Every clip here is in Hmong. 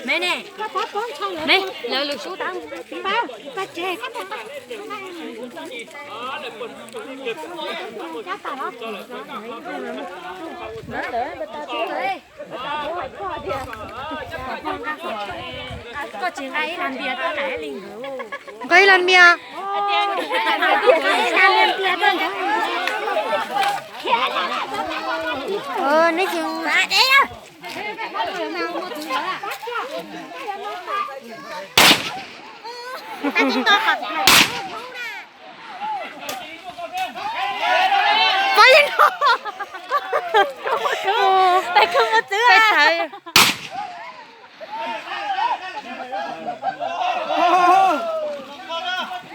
Me ne, me, lawv lwm sub tab. Koj tsis nqa ib las npias tuaj na li. Nqa ib las npias. Neb tsis Pab yeej no. Pais kawg mus txwv.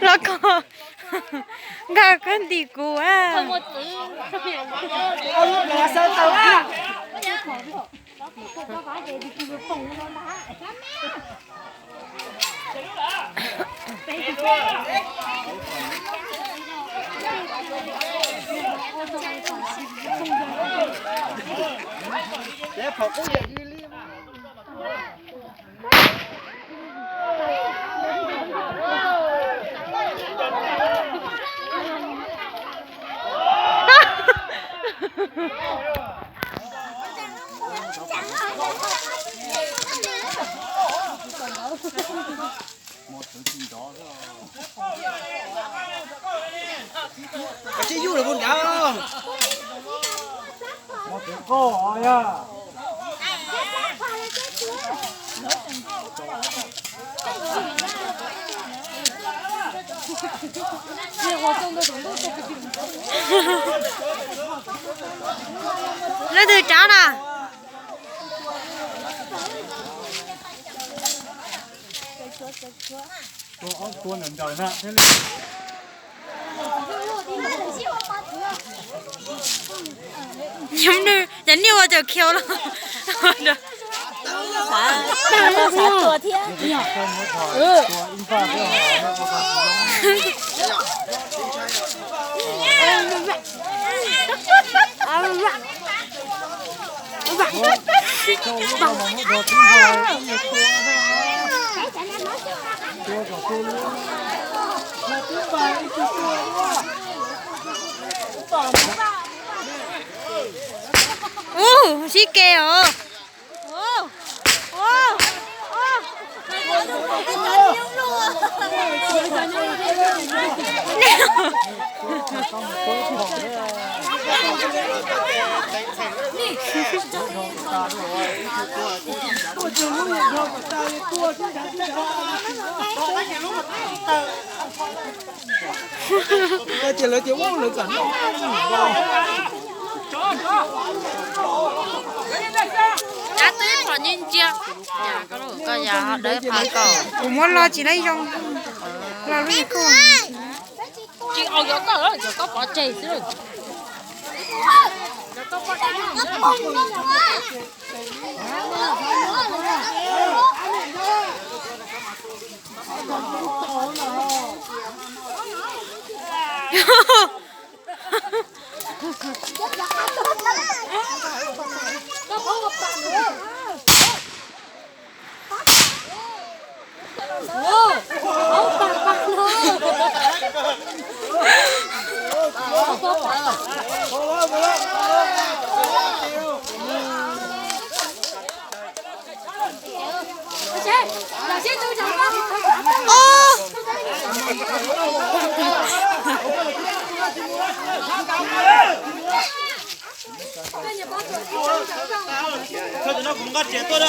Los koj nkag koj ntim kuv a. Koj tsis yuj lawm puas nrad. Leej twg tsav na? Cov niag ua cov khiau los. Ub, sib ke os. Ces lawv tias ub lawv kam noj. Kuv muab lo tsis laib zoo. Lo lub koj. Tsis au, yog koj, yog koj pov tseg xwb. Kuv nqa riam tuaj na.